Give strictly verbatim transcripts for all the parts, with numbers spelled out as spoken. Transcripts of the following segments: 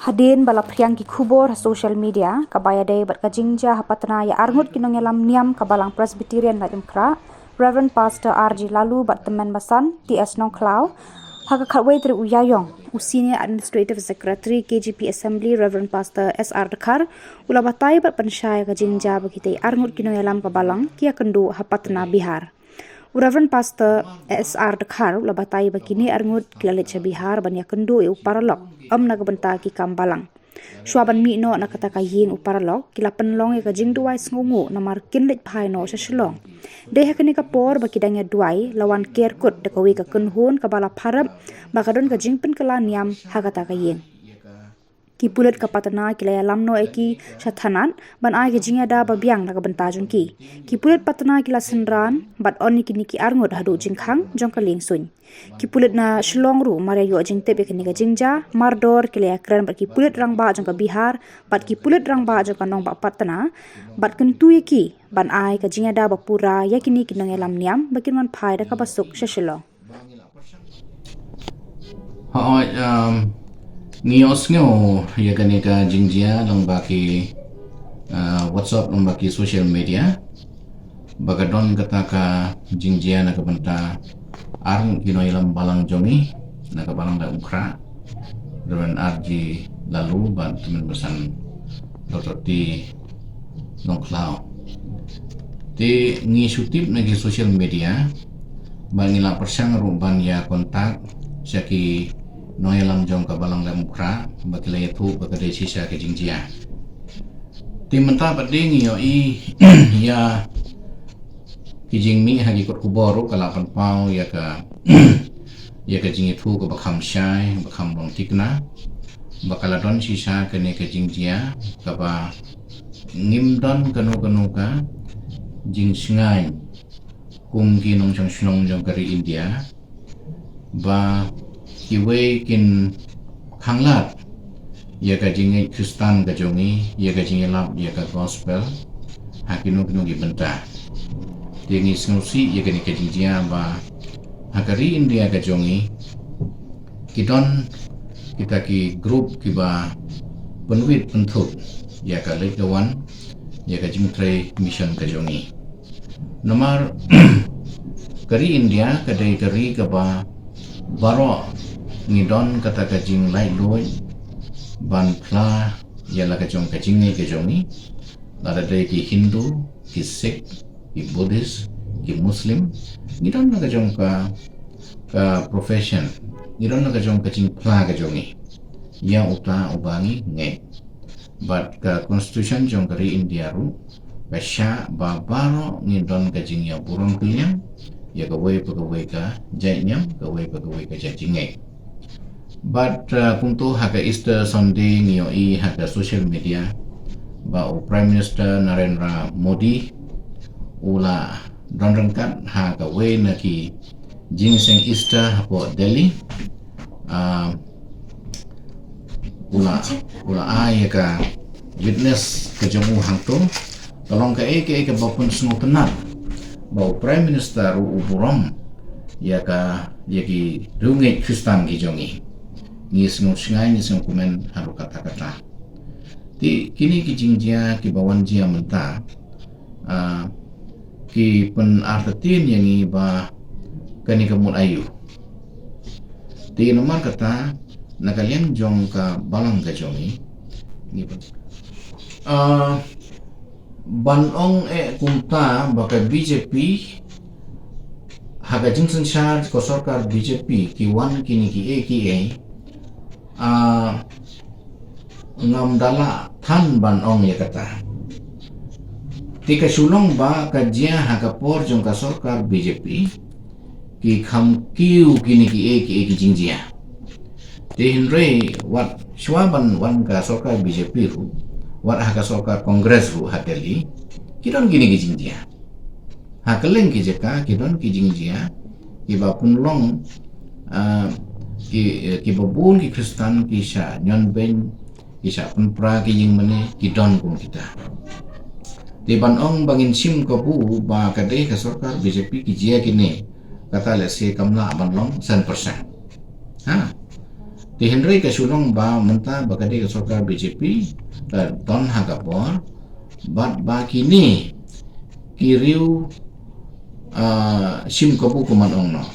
Hadien ba la phriang ki khubor ha social media, kaba ïadei bad ka jingjia ha Patna ïa arngut ki nongïalam niam ka Balang Presbyterian Laitumkhrah, Reverend Pastor R G Laloo bad Tymmen Basan, T S Nongkhlaw, ha ka khatwei tarik u Ïaïong, u Senior Administrative Secretary K J P Assembly, Reverend Pastor S R Dkhar, u la batai bad pynshai ka jingjia ba kitei arngut ki nongïalam ka Balang ki ïakynduh ha Patna, Bihar. U Reverend Pastor S R Dkhar u la batai ba kine arngut ki la leit sha Bihar ban ïakynduh ïa u paralok, ym na ka bynta ki kam Balang. Shuwa ban mih noh na kata ka ïing u paralok, ki la pynlong ïa ka jingduwai sngewnguh namar kin leit phai noh sha Shillong. Dei ha kane ka por ba ki dang ïa duwai, la wan ker kut da kawei ka kynhun kaba la pharap ba ka don ka jingpynkylla niam ha kata ka ïing. Ki pulit ka Patna ki la ïalam noh ïa ki sha thanat ban ai ka jingïada ba biang na ka bynta jong ki. Ki pulit Patna ki la synran bad on ïa kine ki arngut haduh jingkhang jong ka lieng suiñ. Ki pulit na Shillong ruh mar ïa ïoh jingtip ïa kane ka jingjia mardor ki la ïakren bad ki pulit rangbah jong ka Bihar bad ki pulit rangbah jong ka nongbah Patna bad kyntu ïa ki ban ai ka jingïada ba pura ïa kine ki nongïalam niam ba kin wan phai da kaba suk sha Shillong. Hooid, um, ngi ïohsngew ïa kane ka jingjia lyngba ki, uh, WhatsApp, lyngba ki social media ba ka don kata ka jingjia na ka bynta ar ngut ki nongïalam Balang jong ngi na ka Balang Laitumkhrah, Reverend R G Laloo bad Tymmen Basan, Doctor T Nongkhlaw. Te ngi shu tip na ki social media ba ngi la pyrshang ruh ban ïa contact sha ki nongïalam jong ka Balang Laitumkhrah ba ki la ïathuh ba ka dei shisha ka jingjia. Te mynta pat de ngi ïohi ïa ki jingmih ha ki kot khubor ruh ka la pynpaw ïa ka ïa ka jingïathuh kaba kham shai, ba kham long thikna, ba ka la don shisha kane ka jingjia kaba ngim don kano kano ka jingshngaiñ kum ki nongshong shnong jong ka ri India ba kiwei kin khanglad ïa ka jingngeit Khristan ka jong ngi, ïa ka jingïalap ïa ka gospel ha kino kino ki bynta. Te ngi sngewsih ïa kane ka jingjia ba ha ka ri India ka jong ngi ki don kita ki group kiba pynwit pynthup ïa ka leit ka wan ïa ka jingtrei mission ka jong ngi. Namar ka ri India ka dei ka ri kaba baroh ngi don kata ka jinglaitluid ban phla ïa la ka jong ka jingngeit ka jong ngi, lada dei ki Hindu, ki Sikh, ki Buddhist, ki Muslim, ngi don la ka jong ka, ka profession, ngi don la ka jong ka jingphla ka jong ngi ïa uta uba ngi ngeit. Bad ka constitution jong ka ri India ruh ka shah ba baroh ngi don ka jingïaburom kylliang ïa kawei pa kawei ka jait niam, kawei pa kawei ka jait jingngeit. Bad, uh, kumto ha ka Easter Sunday ngi ïohi ha ka social media ba u Prime Minister Narendra Modi u la don ryngkat ha kawei na ki jingïaseng Easter hapoh Delhi. Ah, u la, u la ai ïa ka witness ka jong u hangto. Ka long kaei kaei kaba pynsngewtynnat ba u Prime Minister u, u burom ïa ka, ïa ki riewngeit Khristan ki jong ngi. Ngi sngewshngaiñ, ngi sngewkmen haduh katta katta. Te kine ki jingjia kiba wan jia mynta, ah, ki pynartatien ïa ngi ba kane ka mut aïu. Te namar kata na ka liang jong ka Balang ka jong ngi, ngi pyn-, ah, ban ong eh kumta ba ka B J P ha ka jingsynshar ka sorkar B J P ki wan kine kiei kiei, ah, ngam da lah than ban ong ïa kata. Te ka shu long ba ka jia ha ka por jong ka sorkar B J P ki kham kiew kine kiei kiei ki jingjia. Te hynrei wat shuwa ban wan ka sorkar B J P ruh, wat ha ka sorkar Congress ruh ha Delhi ki don kine ki jingjia. Ha kylleng ki jaka ki don ki jingjia kiba pynlong, ah, ki, kiba bun ki Khristan ki shah ñion beiñ, ki shah pynpra ki ïing mane, ki don kum kita. Te ban ong ba ngin shim kabu ba ka dei ka sorkar B J P ki jia kine, kata lehse kam lah ban long san percent. Ha. Te hynrei ka shu long ba mynta ba ka dei ka sorkar B J P ka don ha ka bor, bad ba kine ki riew, ah, shim kabu kumno ong noh.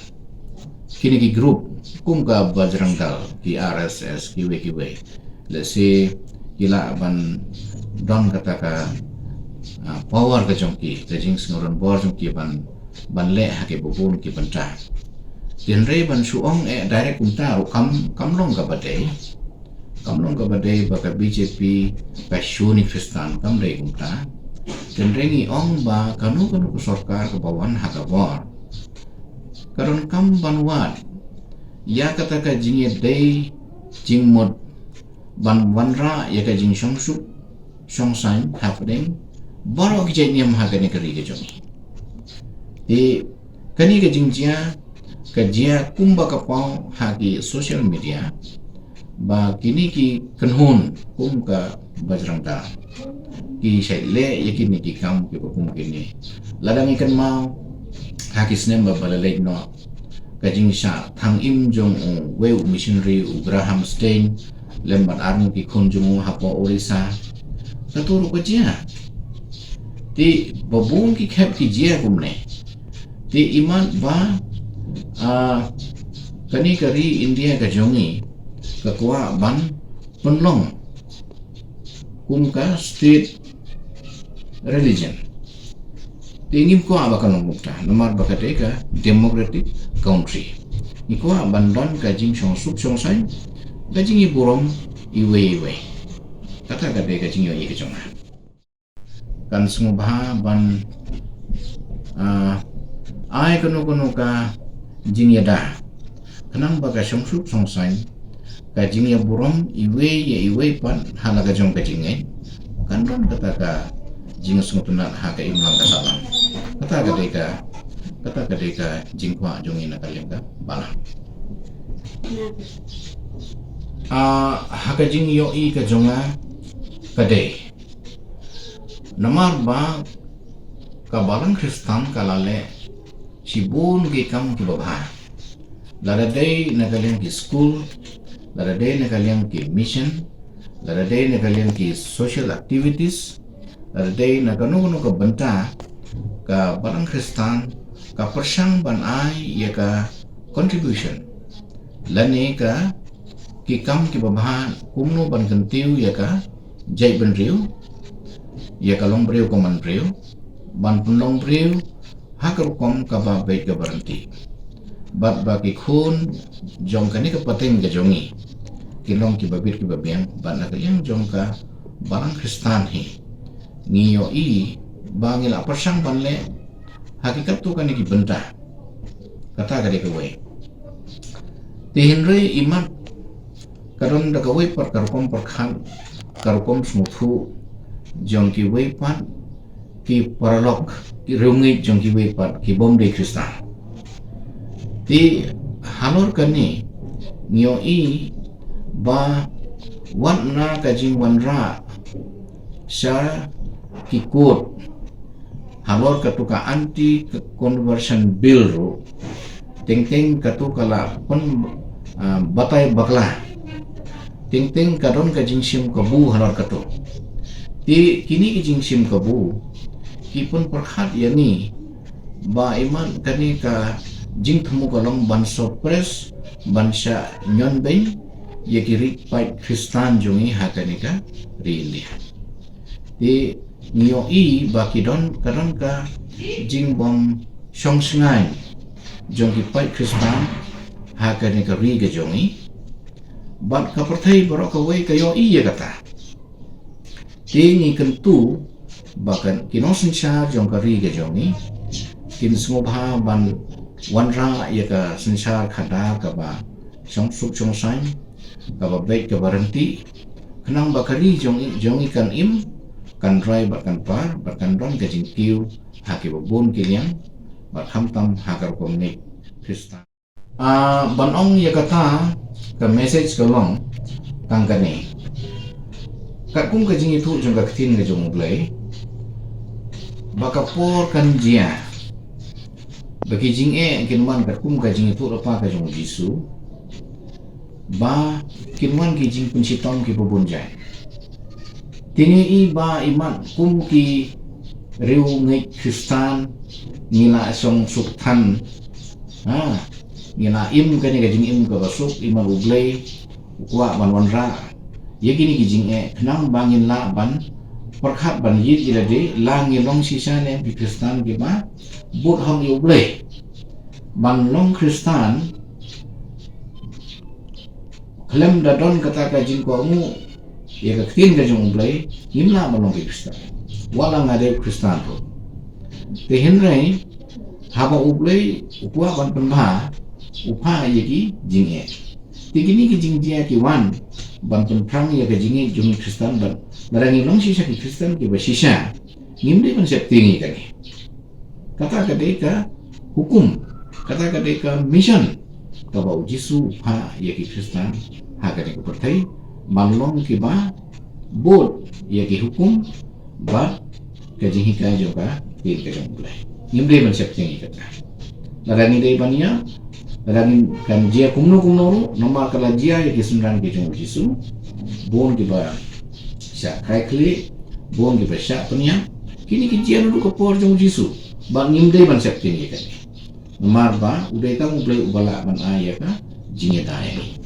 Kine ki group kum ka Bajrang Dal, ki R S S, kiwei kiwei. Lehse ki lah ban don kata ka, ah, power ka jong ki, ka jingsngewdon bor jong ki ban, ban leh ha kiba bun ki bynta. Te hynrei ban shu ong eh direct kumta ruh kam, kam long kaba dei. Kam long kaba dei ba ka B J P ka shuni Khristan, kam dei kumta. Te hynrei ngi ong ba kano kano ka sorkar kaba wan ha ka bor, ka donkam ban wad ïa kata ka jingïadei jingmut ban wanrah ïa ka jingshongsuk shongsaiñ hapdeng baroh ki jait niam ha kane ka ri ka jong ngi. Te kane ka jingjia ka jia kumba ka paw ha ki social media ba kine ki kynhun kum ka Bajrang Dal ki shait leh ïa kine ki kam kiba kum kine. Lada ngi kynmaw ha ki snem ba, ba la leit noh, ka jingshah thang im jong uwei u missionary u Graham Staines lem bad arngut ki khun jong u hapoh Orissa. Kato ruh ka jia. Te ba bun ki khep ki jia kumne. Te imat ba, ah, kane ka ri India ka jong ngi ka kwah ban pynlong kum ka state religion. Te ngim kwah ba kan long kumta, namar ba ka dei ka democratic country. Ngi kwah ban don ka jingshongsuk shongsaiñ, ka jingïaburom iwei iwei. Kata ka dei ka jingïohi ka jong nga. Kan sngewbha ban, ah, ai kano kano ka jingïada khnang ba ka shongsuk shongsaiñ, ka jingïaburom iwei ïa iwei pat ha la ka jong ka jingngeit, kan don kata ka jingsngewtynnat ha ka imlang ka sahlang. Kata ka dei ka, kata ka dei ka jingkwah jong ngi na ka liang ka balang. Ah, ha ka jingïohi ka jong nga ka dei, namar ba ka balang Khristan ka la leh shibun ki kam kiba bha. Lada dei na ka liang ki skul, lada dei na ka liang ki mission, lada dei na ka liang ki social activities, lada dei na kano kano ka bynta, ka balang Khristan ka pyrshang ban ai ïa ka contribution lane ka ki kam kiba bha, kumno ban kyntiew ïa ka jaitbynriew, ïa ka longbriew ka manbriew, ban pynlong briew ha ka rukom kaba beit kaba ryntih. Bad ba ki khun jong kane ka pateng ka jong ngi kin long kiba bit kiba biang, bad na ka liang jong ka balang Khristan hi ngi ïohi ba ngi la pyrshang ban leh ha ki katto katne ki bynta. Kata ka dei kawei. Te hynrei imat ka don da kawei pat ka rukom pyrkhat, ka rukom sngewthuh jong kiwei pat ki paralok, ki riewngeit jong kiwei pat ki bym dei Khristan. Te halor kane ngi ïohi ba wat na ka jingwanrah sha ki kot halor katu ka anti conversion bill ruh, teng teng katu ka la pyn, ah, batai bakla. Teng teng ka don ka jingshim kabu halor katu. Te kine ki jingshim kabu ki pynpyrkhat ïa ngi ba imat kane ka jingthmu ka long ban suppress, ban shah ñion beiñ ïa ki ri paid Khristan jong ngi ha kane ka ri India. Te ngi ïohi ba ki don, ka don ka jingbym shong shngaiñ jong ki paid Khristan ha kane ka ri ka jong ngi. Bad ka pyrthei baroh kawei ka ïohi ïa kata. Te ngi kyntu ba kan ki nongsynshar jong ka ri ka jong ngi kin sngewbha ban wanrah ïa ka synshar khadar kaba shongsuk shongsaiñ, kaba beit kaba ryntih, khnang ba ka ri jong ngi, jong ngi kan im, kan rai bad kan par, bad kan don ka jingkiew ha kiba bun ki liang, bad khamtam ha ka rukom ngeit Khristan. Ah, ban ong ïa kata, ka message ka long tang kane. Katkum ka jingïathuh jong ka ktien ka jong U Blei, ba ka por kan jia ba ki jingeh kin wan katkum ka jingïathuh lypa ka jong U Jisu. ba kin wan ki jingpynshitom kiba bun jait. Te ngi i ba imat kum ki riewngeit Khristan ngi la shong suk than. Ha, ngi la im kane ka jingim kaba suk, imat U Blei u kwah ban wanrah ïa kine ki jingeh, khnang ba ngin lah ban pyrkhat ban ïit ïa lade, la ngi long shisha ne em ki Khristan kiba bud hok ïa U Blei. Ban long Khristan khlem da don kata ka jingkohnguh ïa ka ktien ka jong U Blei, ngim lah ban long ki Khristan. Wat la nga dei u Khristan ruh. Te hynrei haba U Blei u kwah ban pynbha, u phah ïa ki jingeh. Te kine ki jingjia ki wan ban pynphrang ïa ka jingngeit jong ki Khristan, ban lada ngi long shisha ki Khristan kiba shisha, ngim dei ban sheptieng ïa kane. Kata ka dei ka hukum, kata ka dei ka mission kaba U Jisu u phah ïa ki Khristan ha kane ka pyrthei, ban long kiba bud ïa ki hukum bad ka jinghikai jong ka ktien ka jong U Blei. Ngim dei ban sheptieng ïa kata. Lada ngi dei ban ïa, lada ngin kan jia kumno kumno ruh, namar ka la jia ïa ki synran ki jong U Jisu, bun kiba shah kai khlieh, bun kiba shah pynïap. Kine ki jia naduh ka por jong U Jisu, bad ngim dei ban sheptieng ïa kane. Namar ba u dei tang U Blei uba lah ban ai ïa ka jingïada ïa ngi.